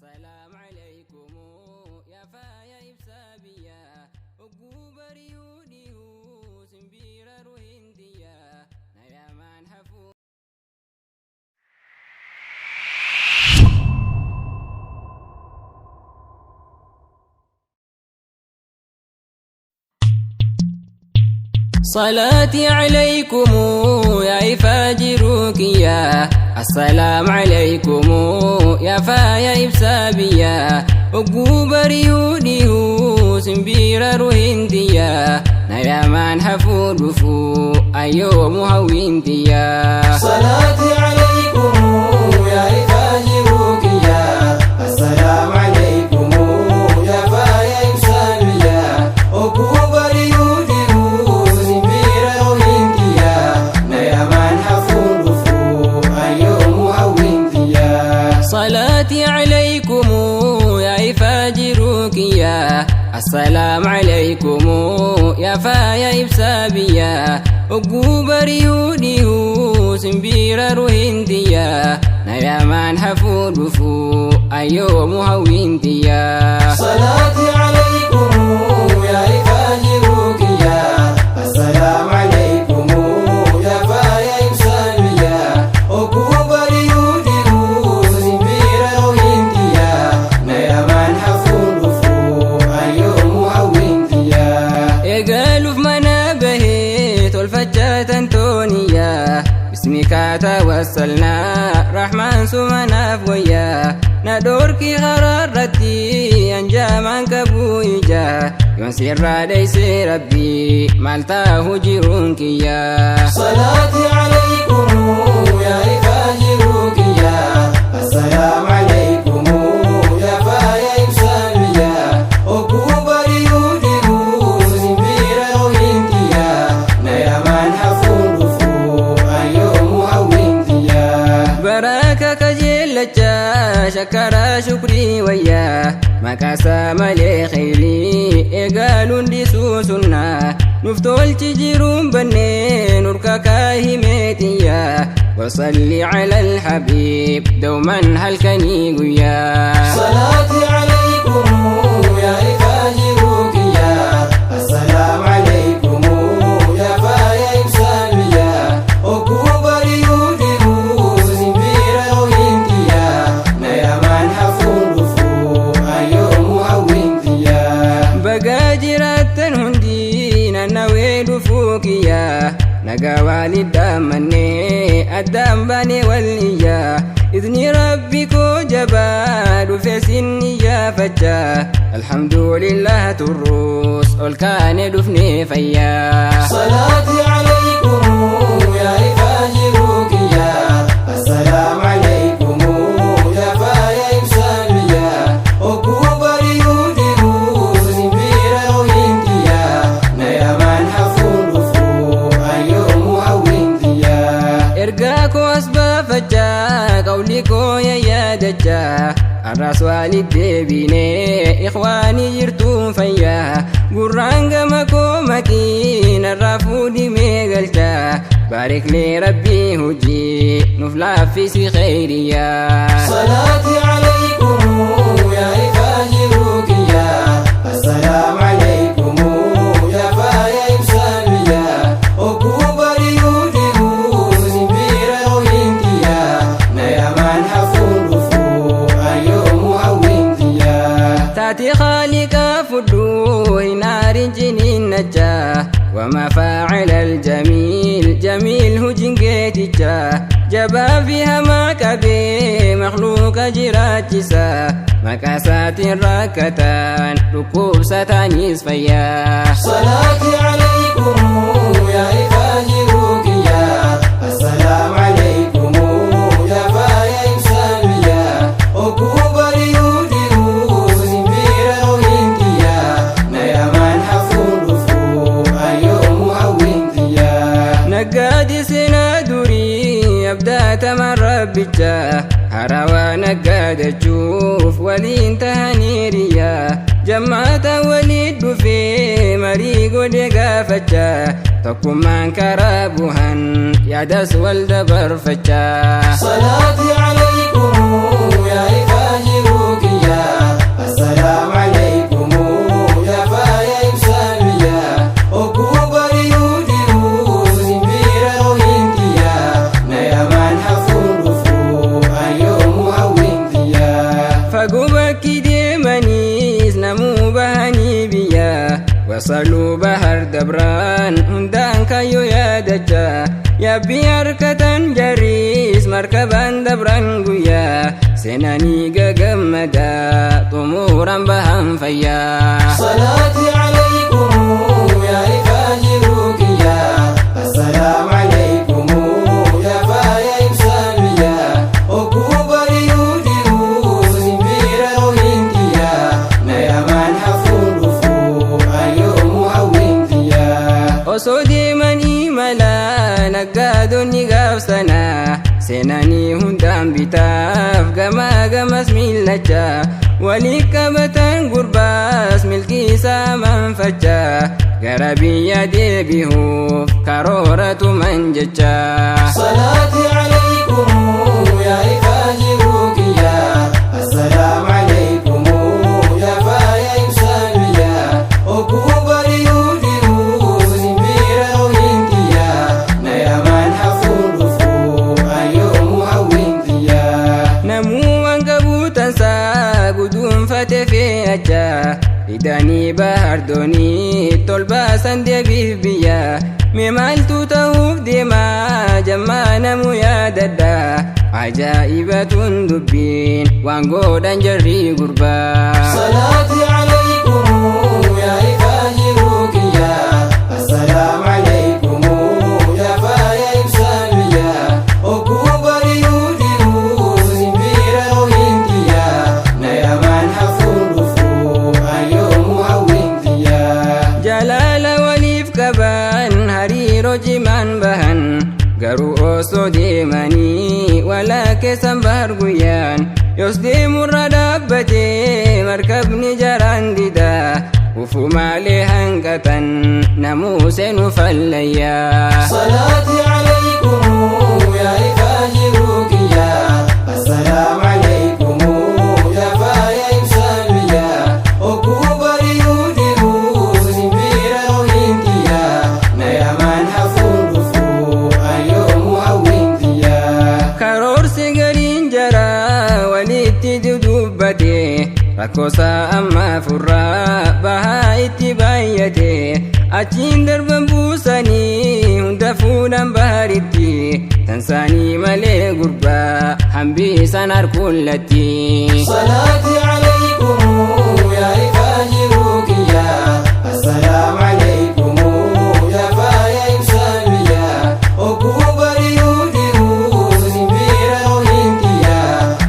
Assalaam alaykum yaa faaya ibsaa biyyaa ogguu bari'uu dhihuu simbiira ruhintiyyaa nayamaan hafuu. صلاتي عليكم يا فاجروك يا السلام عليكم يا فايا إبسابيا وقوبريوني سنبير روهنديا نيامان حفودفو أيوم هوينتيا صلاتي عليكم يا فاجروك يا السلام عليكم يا فايا إبسابيا وقوبريوني سنبير روهنديا نيامان حفودفو أيوم هوينتيا صلاتي عليكم يا فاجروك يا السلام عليكم يا فايا إبسابيا وقوبريوني سنبير روهنديا نيامان حفودفو أيوم هوينتيا صلاتي عليكم يا فاجروك يا السلام عليكم يا فايا إبسابيا وقوبريوني سنبير روهنديا نيامان حفودفو أيوم هوينتيا Eegaluuf mana bahee tolfachaa tantooniyaa Bismika tawassalnaa Rahmaan sumanaaf wayyaa Na dhorki haraarratti anjaamaan qabuu ijaa Yoon sirraa dheeyse rabbii maal taahu jiruun kiyyaa صلاتي عليكم يا فاجروك يا السلام عليكم يا فايا إبساميا وكوبريوني سنبير روهنتيا نيامان حفودفو أيوم هوينتيا Baraka kajeellachaa shakkaraa shukrii wayyaa maqaasaa malee khayrii eegaaluun dhiisuu sunnaa nuuf tolchi jiruun bannee nurka kaahimeetiyyaa wasalli ala alhabiib dawman halkanii guyyaa. صلاتي عليكم يا فاجروك يا السلام عليكم يا فايا إبساميا وكوبريوني سنبير روهنتيا نيامان حفودفو أيوم هوينتيا Bagaa jiraattan hundi naannawee dhufuu kiyyaa nagaa waalidhaamannee addaan baanee waliyyaa izni rabbi koo jabaa dhufe sin iyyaafachaa alhamdulillah turruus ol kaane dhufnee fayyaa. صلاتي عليكم يا فاجروك يا السلام عليكم يا فايا إبساميا وكوبريوني سنبير روهنتيا نيامان حفودفو أيوم هوينتيا Ergaa koo as baafachaa qawli koo yayaadachaa har'as waalitti deebinee ikhwaanii jirtuun fayyaa gurraan gama koo makii narraa fuudhimee galchaa baariklee rabbii hojii nuuf laaffisi khayriyaa. صلاتي عليكم يا فاجروك يا السلام عليكم يا فايا إبساميا وكوبريوني سنبير روهنتيا نيامان حفودفو أيوم هوينتيا Taate خالقا فدو نار جنين نجا وما فاعل الجميل جميل هجنجيتجا جبا فيها ما كبي مخلوق جراتسا مكاسات راكتان ركوب ستانيس فيا صلاتي عليكم يا فاجروك يا السلام عليكم يا فايا إبساميا وكوبريوني سنبير روهنتيا نيامان حفودفو أيوم هوينتيا نقادي سنا دوري أبدا تمن ربجا هروا نقاد تشوف ولي انتهني ريا جمعت وليد في مريق دقافتشا تكمان كرابوهن يا دس والدبر فتشا صلاتي عليكم يا فاجروك Wasaluu bahar dabraan hundaan kayyoo yaadachaa yaabbii harkatan jariis markabaan dabran guyyaa seenanii gagammadaa xumuuraan bahan fayyaa. صلاتي عليكم يا إفاجروكيا السلام عليكم يا فايا إمساميا أكوبري يوديو سنبير روهنتيا نيامان حفور أيوم هوينتيا. Osoo deemanii malaa naggaadonni gaafsanaa seenanii hundaan bitaaf gamaa gamas miillachaa walii qabatan gurbaas milkiisaa manfachaa gara biyya deebi'uuf karooratu man jechaa. صلاتي عليكم يا إفاجروكيا السلام عليكم يا فايا إمساميا أكوبري يوديو سنبير روهنتيا نيامان حفور أيوم هوينتيا. Namuu waan qabu tansaa guduunfate fe'achaa hidhanii bahar doonii tolbaasan deebiif biyya mee maaltu ta'uuf deemaa jammaa namuu yaadadha ajaa'ibatun dubbiin waan godhan jarri gurbaa. صلاتي عليكم يا إفاجروكيا السلام عليكم يا فايا إمساميا أكوبري يوديو سنبير روهنتيا نيامان حفور أيوم هوينتيا. Jalaala waliif qaban hariiroo cimaan bahan garuu osoo deemanii walaa keessan bahar guyyaan yoos deemurra dhaabbatee markabni jaraan didaa ufumaalee hanqatan namuu seenu fallayyaa. صلاتي عليكم يا إفاجروكيا السلام عليكم يا فايا إمساميا أكوبري يوديو سنبير روهنتيا نيامان حفور أيوم هوينتيا. Karoorsi gariin jaraa walitti dudubbate rakkoosaa amma furraa bahaa itti baay'ate achiin darban buusanii hunda fuudhan baharitti tansaanii malee gurbaa hambisan harkullatti. صلاتي عليكم يا إفاجروكيا السلام عليكم يا فايا إمساميا أكوبري يوديو سنبير روهنتيا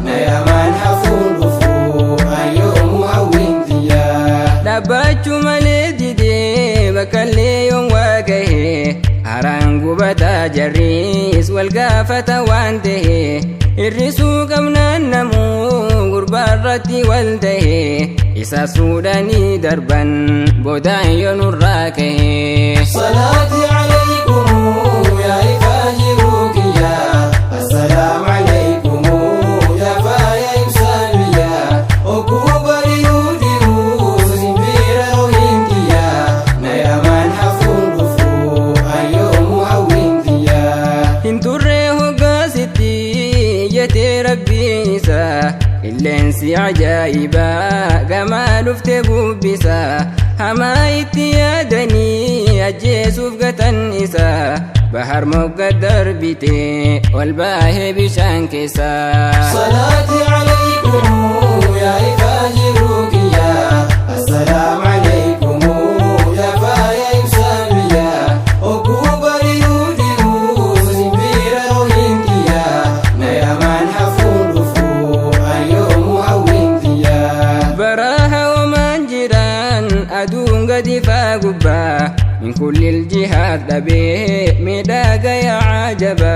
نيامان حفور أيوم هوينتيا. Dhaabbachuu malee didee bakkallee yoon waa gahe haraan gubataa jarriis wal gaafata waan ta'e hir'isuu qabnaan namuu gurbaarratti wal ta'e isa suudhanii darban boodaan yoo nurraa kahe. صلاتي عليكم يا إفاجروكيا السلام عليكم يا فايا إمساميا أكوبري يوديو سنبير روهنتيا نيامان حفور أيوم هوينتيا. Hin turre hoggaasitti jettee rabbiin isaa qilleensi ajaa'ibaa gamaa dhufte bubbisa hamaa itti yaadanii ajjeesuuf gatan isaa bahar mogga darbite ol baahee bishaan keessaa. صلاتي عليكم يا إفاجروكيا السلام عليكم يا فايا إمساميا أكوبري يوديو سنبير روهنتيا نيامان حفور أيوم هوينتيا. Baraha homaan jiran aduun gadi faa gubbaa min kulli iljihaad dhabee miidhaga yaa ajaba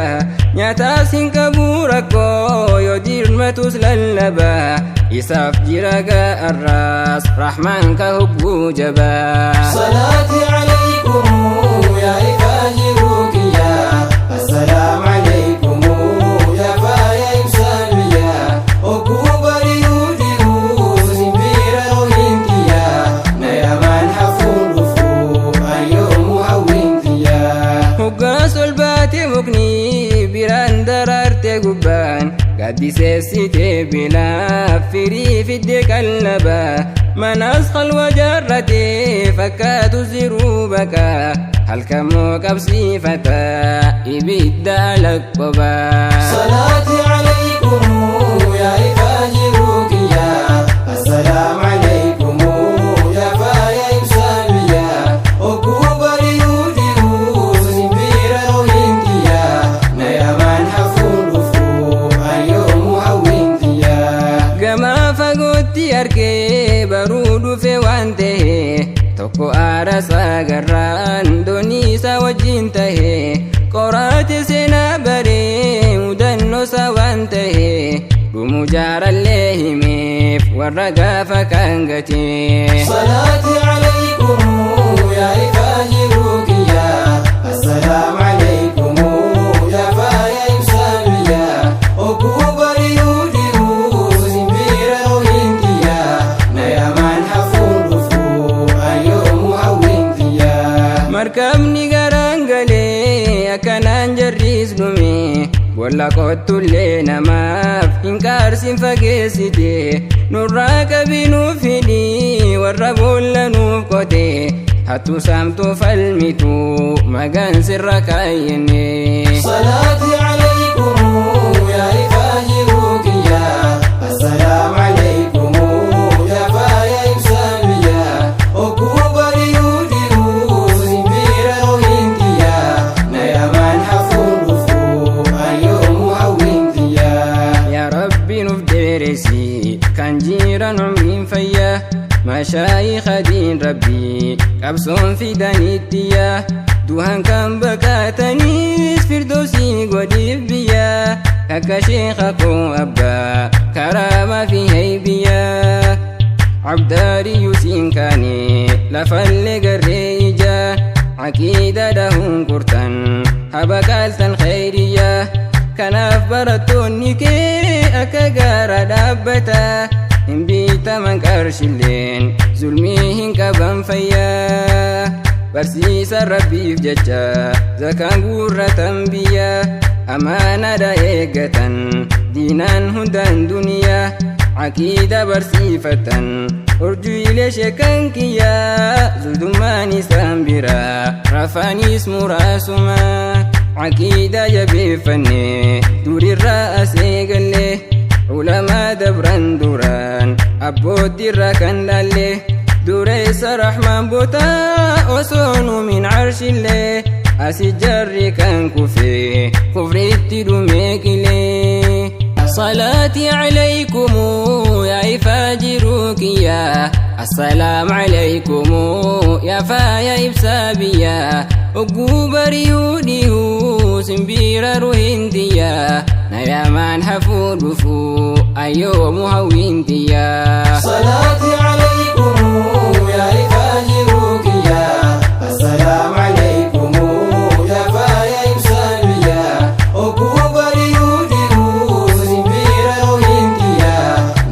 nyaataas hin qabu rakkoo yoo dirmatus lallabaa isaaf jira ga'arraas rahmaan ka hubbuu jabaa. صلاتي عليكم يا إفاجروكيا السلام عليكم يا فايا إمساميا أكوبري يوديو سنبير روهنتيا نيامان حفور أيوم هوينتيا. Hoggaas ol baate mukni biraan daraarte gubbaan gaaddiseessitee bilaa firii fidde qallaba. Manas qalwa jaarratee fakkaatu ziruu baqa halkammoo qabsiifata ibidda lakkobaa. صلاتي عليكم يا إفاجروكيا السلام عليكم يا فايا إبسامية أكوبر يوديو سنبير روهنتيا نيامان حفون رفو أيوم هوينتيا Gamaa fagootti argee baruu dhufe waan ta'e tokko aara saagarraan doonii isaa wajjin ta'e qoraate seenaa baree mudannoo isaa waan ta'e dhumu jaarallee himeef warra gaafa kan gatee. صلاتي عليكم يا إفاجروكيا السلام عليكم يا فايا إبسامية أكوبر يوديو سنبير روهنتيا نيامان حفون رفو أيوم هوينتيا Markabni garaan galee akkanaan jarris dhume bolla qottullee namaaf hin qaarsin fageessite nurraa qabinuuf hidhii warra boolla nuuf qote hattu saamtuu falmitu magan sirra kaayyenne. صلاتي عليكم يا إفاجروكيا السلام عليكم يا فايا إبسامية أكوبر يوديو سنبير روهنتيا نيامان حفون رفو أيوم هوينتيا Yaa Rabbi nuuf dheeresi kan jiran umriin fayyaa mashaayikha diin rabbii qabsoon fidanittiya duhan kan baqatanis firdoosi godhiif biyya akka sheekha koo abbaa karaamaa fi haybiya abdaariyyuu siin kaane lafallee garree ija aqiida dhahuun kurtan habaqaaltan khayriya kanaaf barattoonni kee akka gaara dhaabbata hin biitaman qarshilleen zulmii hin qaban fayyaa barsiisa rabbiif jecha zakaan guurratan biyya amaanaadha eeggatan diinaan hundaan duniyaa aqiida barsiifatan urjuilee sheekan kiyyaa zuldummaan isaan biraa rafaniis muraasuma aqiida jabeeffanne durirraa as eegalle ulamaa dabran duraan abbootirraa kan laalle dureessa rahmaan bootaa osoo nu min arshillee asi jarri kan kufe kufritti dhumee qilee. صلاتي عليكم يا إفاجروكيا السلام عليكم يا فايا إبسابيا أقوبر يوديو سنبير روهنتيا نيامان حفودفو أيوم هوينتيا صلاتي عليكم يا إفاجروكيا السلام عليكم يا فايا إبسامية أكوبر يوديو سنبير روهنتيا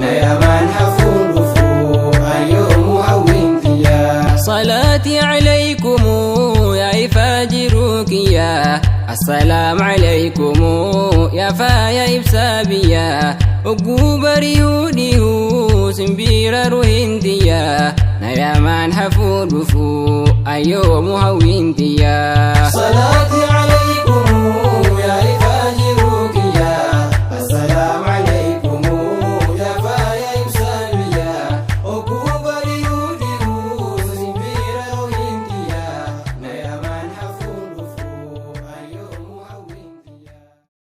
نيامان حفون رفو أيوم هوينتيا صلاتي عليكم يا إفاجروكيا السلام عليكم يا فايا إبسابيا أقوبر يوديو سنبير روهنتيا نيامان حفودفو أيوم هوينتيا صلاتي